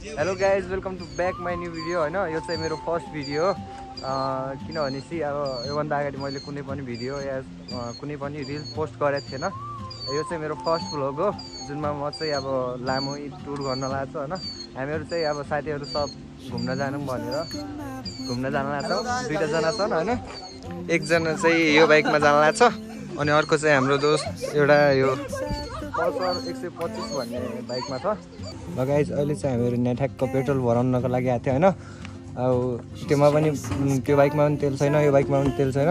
Hello guys welcome to back my new video होइन यो चाहिँ मेरो फर्स्ट भिडियो हो किनभनेपछि अब योभन्दा अगाडि मैले कुनै पनि भिडियो या कुनै पनि रिल पोस्ट गरेको थिएन। यो चाहिँ मेरो फर्स्ट भ्लग हो जुनमा म चाहिँ अब लामो टुर गर्न लाग्छु होइन। हामीहरू चाहिँ अब साथीहरू सब घुम्न जानु भनेर घुम्न जान लाग्छौँ। दुईवटा जना छन् होइन, एकजना चाहिँ यो बाइकमा जान लाग्छ अनि अर्को चाहिँ हाम्रो दोस्त एउटा यो पल्सर 125 भन्ने बाइकमा छ। ल गाइज अहिले चाहिँ हामीहरू यहाँ ठ्याक्क पेट्रोल भराउनको लागि आएको थियो होइन। अब त्योमा पनि त्यो बाइकमा पनि तेल छैन, यो बाइकमा पनि तेल छैन।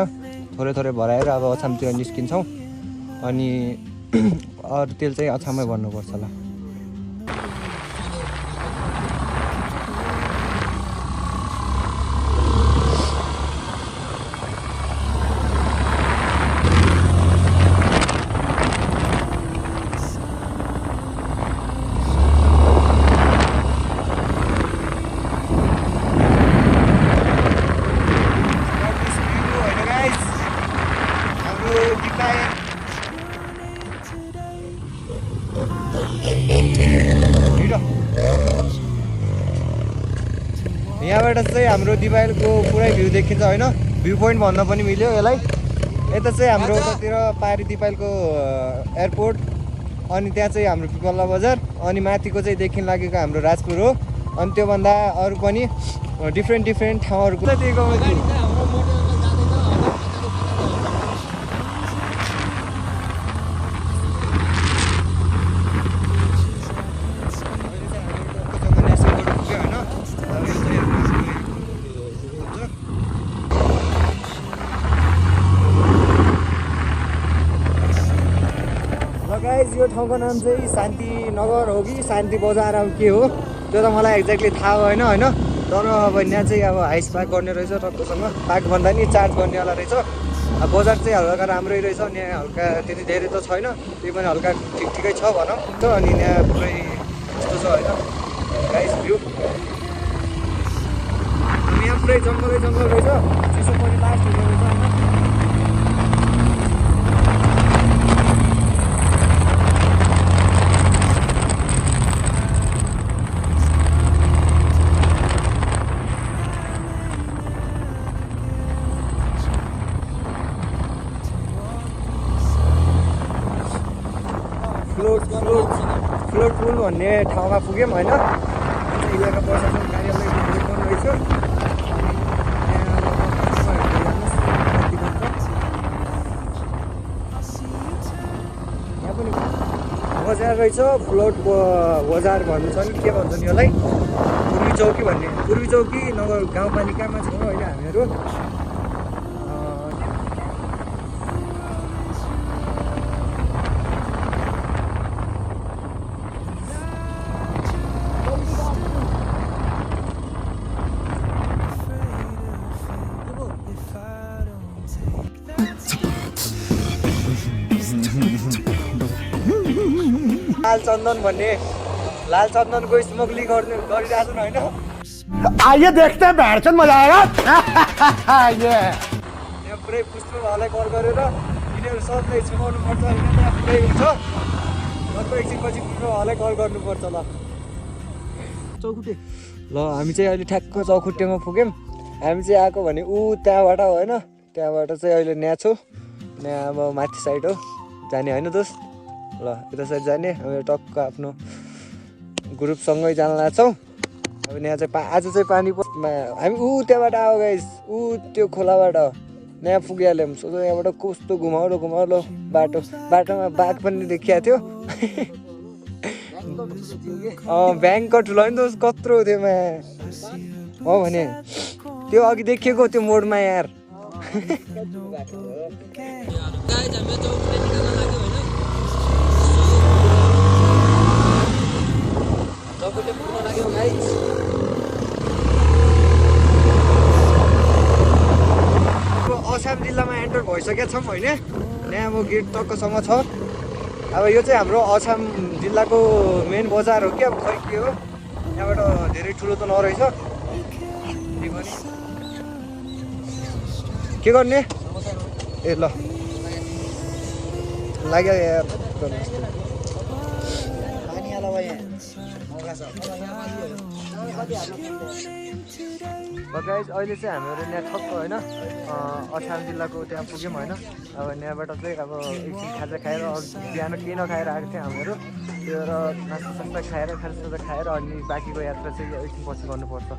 थोरै थोरै भराएर अब अछामतिर निस्किन्छौँ अनि अरू तेल चाहिँ अछाममै भर्नुपर्छ होला। यहाँबाट चाहिँ हाम्रो दिवालीको पुरै भ्यू देखिन्छ होइन। भ्यू पोइन्ट भन्न पनि मिल्यो यसलाई। यता चाहिँ हाम्रो उतातिर पारी दिपालको एयरपोर्ट अनि त्यहाँ चाहिँ हाम्रो पिपल्ला बजार अनि माथिको चाहिँ देखिन लागेको हाम्रो राजपुर हो। अनि त्योभन्दा अरू पनि डिफ्रेन्ट ठाउँहरूको दिएको यो ठाउँको नाम चाहिँ शान्ति नगर हो कि शान्ति बजार अब के हो त्यो त मलाई एक्ज्याक्टली थाहा भएन होइन। तर अब यहाँ चाहिँ अब हाइस पार्क गर्ने रहेछ टक्कसँग, पार्क भन्दा नि चार्ज गर्नेवाला रहेछ। अब बजार चाहिँ हल्का राम्रै रहेछ, यहाँ हल्का त्यति धेरै त छैन, त्यही पनि हल्का ठिकै छ भनौँ त। अनि यहाँ पुरै यस्तो छ होइन गाइस भ्यू। अनि यहाँ पुरै जङ्गल रहेछ, चिसो पनि लास्ट हुँदो रहेछ होइन। फ्लोट पुल भन्ने ठाउँमा पुग्यौँ होइन। इलाका प्रशासन कार्यालय पनि रहेछ। यहाँ पनि बजार रहेछ, फ्लोट बजार भन्नु छ नि के भन्छ नि यसलाई, पूर्वी चौकी भन्ने। पूर्वी चौकी नगर गाउँपालिकामा छौँ होइन हामीहरू। लाल चन्दन भन्ने लाल चन्दनको स्मगलिङ गरिरहेको छैन होइन। आइए देखते हैं बैठन मजा आएगा। यहाँ पुरै पुष्पहरूलाई कल गरेर यिनीहरू सबले छुपाउनु पर्छ होइन। त्यहाँ पुरै हुन्छ अर्को एकछिनपछि पुष्पहरूलाई कल गर्नुपर्छ। ल चौखुट्टे ल हामी चाहिँ अहिले ठ्याक्क चौखुट्टेमा पुग्यौँ। हामी चाहिँ आएको भने त्यहाँबाट होइन, त्यहाँबाट चाहिँ अहिले न्याछौँ। यहाँ अब माथि साइड हो जाने होइन दोस्त। ल यता साइड जाने हामी टक्क आफ्नो ग्रुपसँगै जान लाग्छौँ। अब यहाँ चाहिँ आज चाहिँ पानी हामी त्यहाँबाट आयो गाइस, त्यो खोलाबाट यहाँ पुगिहाल्यौँ। सोच्नु यहाँबाट कस्तो घुमाउलो बाटोमा बाघ पनि देखिएको थियो। ब्याङ्कको ठुलो नि दोस्त कत्रो थियो हो भने त्यो अघि देखिएको त्यो मोडमा यार। अछाम जिल्लामा एन्टर भइसकेका छौँ होइन। यहाँ अब गेट टक्कसँग छ। अब यो चाहिँ हाम्रो अछाम जिल्लाको मेन बजार हो कि अब खै के हो। यहाँबाट धेरै ठुलो त नरहेछ। के गर्ने ए ल लाग्यो यार पानी आला भाइ मौका छ गाइस अहिले चाहिँ हामीहरू यहाँ ठक्क होइन अछाम जिल्लाको त्यहाँ पुग्यौँ होइन। अब यहाँबाट चाहिँ अब एकछिन खाजा खाएर बिहान केही नखाएर आएको थियो हामीहरू त्यो र नास्ता खाएर खाजा खाएर अनि बाँकीको यात्रा चाहिँ एकछिन पछि गर्नुपर्छ।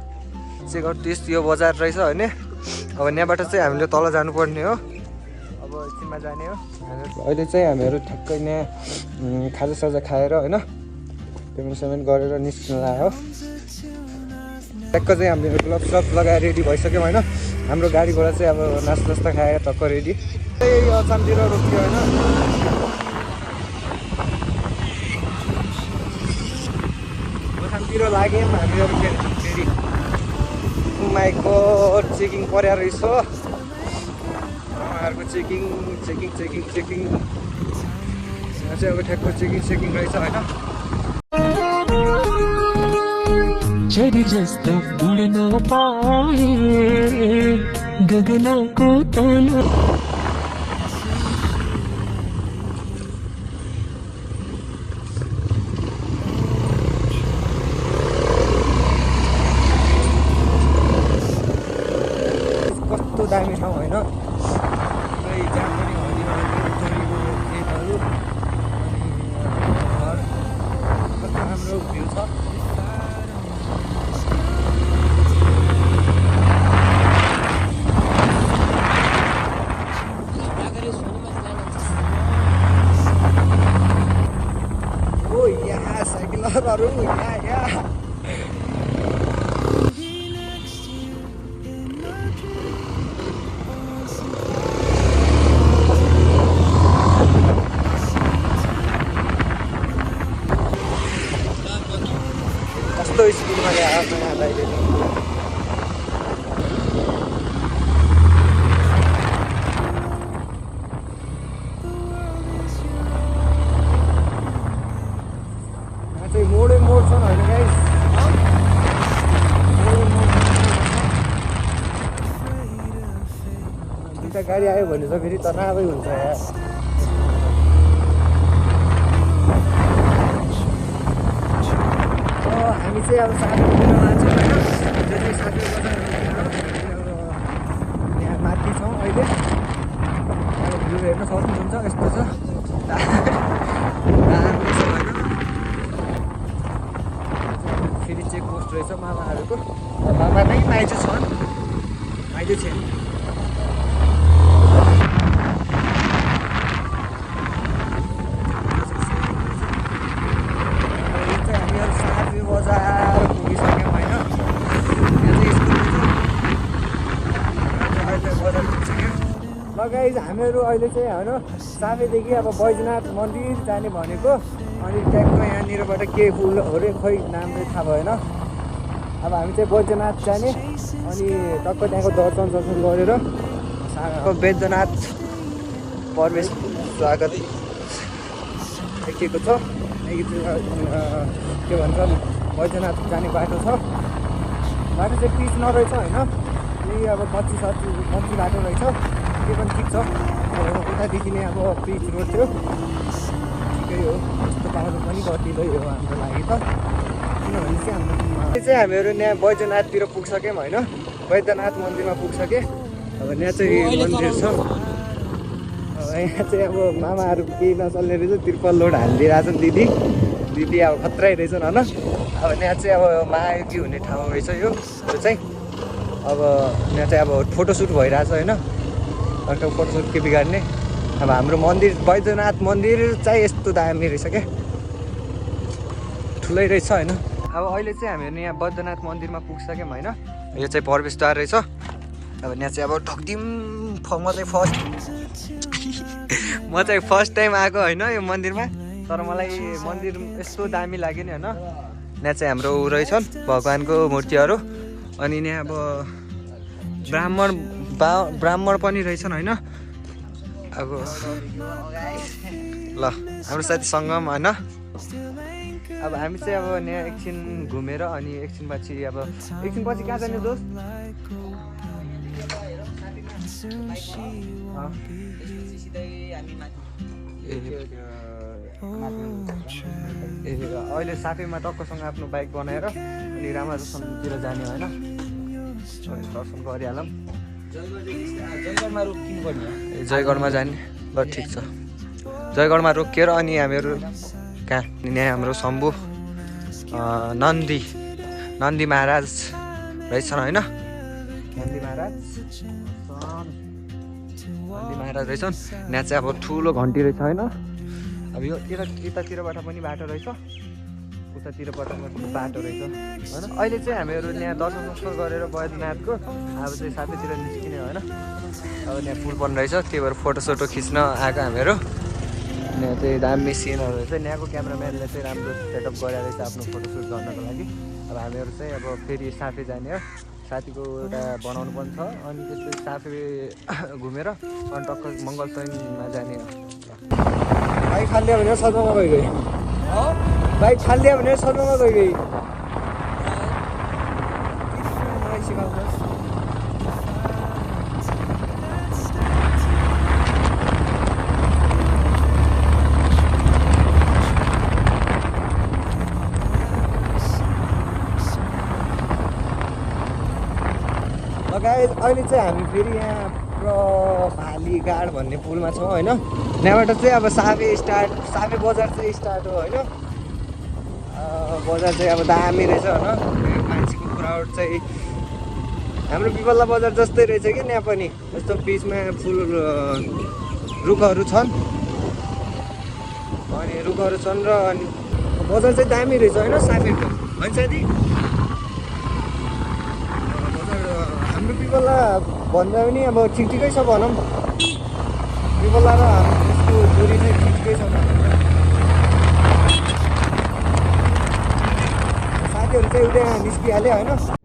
चेक आउट दिस यो बजार रहेछ होइन। अब यहाँबाट चाहिँ हामीले तल जानुपर्ने हो। अब एकछिनमा जाने हो हामीहरू। अहिले चाहिँ हामीहरू ठ्याक्कै यहाँ खाजासाजा खाएर होइन पेमेन्ट गरेर निस्किन लाग्यो। ट्याक्क चाहिँ हामीले ग्लोभ लगाएर रेडी भइसक्यौँ होइन। हाम्रो गाडी घोडा चाहिँ अब नास्ता खाएर टक्क रेडी। यही अछामतिर रोक्यो होइन। अछामतिर लाग्यौँ हामीहरू फेरि माइकको चेकिङ पर्या रहेछ। उहाँहरूको चेकिङ यहाँ चाहिँ अब ठ्याक्क चेकिङ रहेछ होइन। चरी जस्तो उड्न पाए गगनको तल कस्तो दामी ठाउँ होइन। जहाँ पनि कस्तो राम्रो भ्यू छ। साइकलरहरू यहाँ कस्तो स्पिडमा ल्याएर अहिले मोड छन् होइन गाइस। दुईवटा गाडी आयो भने त फेरि तनावै हुन्छ यार। हामी चाहिँ अब साथीहरू लान्छौँ होइन। जो चाहिँ साथीहरू यहाँ माथि छौँ अहिले। अब भ्यू हेर्न सक्नुहुन्छ यस्तो छ। फेरि चेक पोस्ट रहेछ मामाहरूको। मामा नै माइजू छन्, माइजू छैन। यो चाहिँ हामीहरू साथी बजार पुगिसक्यौँ होइन। यहाँ चाहिँ स्कुल अहिले बजार पुगिसक्यौँ। ल गाइस हामीहरू अहिले चाहिँ होइन साफेदेखि अब बैजनाथ मन्दिर जाने भनेको। अनि ट्याक्क यहाँनिरबाट के फुलहरू खोइ नाम चाहिँ थाहा भएन। अब हामी चाहिँ बैजनाथ जाने अनि टक्क त्यहाँको दर्शन गरेर बैजनाथ प्रवेश स्वागत लेखिएको छ। के भन्छ बैजनाथ जाने बाटो छ। बाटो चाहिँ पिच नरहेछ होइन। यही अब कच्ची बाटो रहेछ। त्यो पनि ठिक छ। उतादेखि नै अब पिच रोड थियो। ठिकै हो। यस्तो पाउनु पनि गतिलो हो हाम्रो लागि त। किनभने चाहिँ हामीहरू यहाँ बैजनाथतिर पुगिसक्यौँ होइन। बैजनाथ मन्दिरमा पुगिसकेँ। अब यहाँ चाहिँ मन्दिर छ। अब यहाँ चाहिँ अब मामाहरू केही नचल्ने रहेछ। त्रिपल लोड हालिदिइरहेछन् दिदी अब खत्रै रहेछन् होइन। अब यहाँ चाहिँ अब महायोगी हुने ठाउँ रहेछ यो चाहिँ। अब यहाँ चाहिँ अब फोटोसुट भइरहेछ होइन। अर्को फोटोसुट के बिगार्ने। अब हाम्रो मन्दिर बैजनाथ मन्दिर चाहिँ यस्तो दामी रहेछ क्या। ठुलै रहेछ होइन। अब अहिले चाहिँ हामीहरू यहाँ बैजनाथ मन्दिरमा पुगिसक्यौँ होइन। यो चाहिँ प्रवेशद्वार रहेछ। अब यहाँ चाहिँ अब ढकदिम म चाहिँ फर्स्ट टाइम आएको होइन यो मन्दिरमा। तर मलाई मन्दिर यस्तो दामी लाग्यो नि होइन। यहाँ चाहिँ हाम्रो ऊ रहेछन् भगवान्को मूर्तिहरू। अनि यहाँ अब ब्राह्मण पनि रहेछन् होइन। अब ल हाम्रो साथीसँग होइन। अब हामी चाहिँ अब यहाँ एकछिन घुमेर अनि एकछिन पछि कहाँ जाने दोस्त? ए अहिले साफेमा टक्कसँग आफ्नो बाइक बनाएर अनि रामाजोसम्मतिर जाने होइन दर्शन गरिहालौँ। जयगढमा रोकिनु पर्ने हो। ए जयगढमा जाने ल ठिक छ। जयगढमा रोकिएर अनि हामीहरू कहाँ यहाँ हाम्रो शम्भु नन्दी महाराज रहेछन् होइन। नन्दी महाराज रहेछन्। यहाँ चाहिँ अब ठुलो घन्टी रहेछ होइन। अब यो यतातिरबाट पनि बाटो रहेछ, उतातिरबाट पनि बाटो रहेछ होइन। अहिले चाहिँ हामीहरू यहाँ दर्शन गरेर बैद्यनाथको अब चाहिँ साथीतिर निस्किने होइन। अब यहाँ पुल पनि रहेछ, त्यही भएर फोटोसोटो खिच्न आएको हामीहरू। यहाँ चाहिँ दामी सिनहरू रहेछ। यहाँको क्यामेराम्यानले चाहिँ राम्रो सेटअप गरेर रहेछ आफ्नो फोटोसुट गर्नको लागि। अब हामीहरू चाहिँ अब फेरि साफे जाने हो, साथीको एउटा बनाउनु पनि छ। अनि त्यसपछि साफे घुमेर अनि टक्क मङ्गलसैनमा जाने हो। बाइक फालिदियो भनेर सदनमा गइगयो, बाइक फालिदियो भनेर सदनमा गइगयो। मलाई सिकाउनुहोस्। अहिले चाहिँ हामी फेरि यहाँ भालीघाट भन्ने पुलमा छौँ होइन। यहाँबाट चाहिँ अब साफे बजार चाहिँ स्टार्ट हो होइन। बजार चाहिँ अब दामी रहेछ होइन। मान्छेको क्राउड चाहिँ हाम्रो पिपल्ला बजार जस्तै रहेछ कि यहाँ पनि। यस्तो बिचमा फुल रुखहरू छन् अनि र अनि बजार चाहिँ दामी रहेछ होइन साफेको होइन साथी। हाम्रो पिपल्ला भन्दा पनि अब ठिकै छ भनौँ। पिपल्ला र हाम्रो यसको दूरी चाहिँ ठिकै छ। साथीहरू चाहिँ उता निस्किहाल्यो होइन।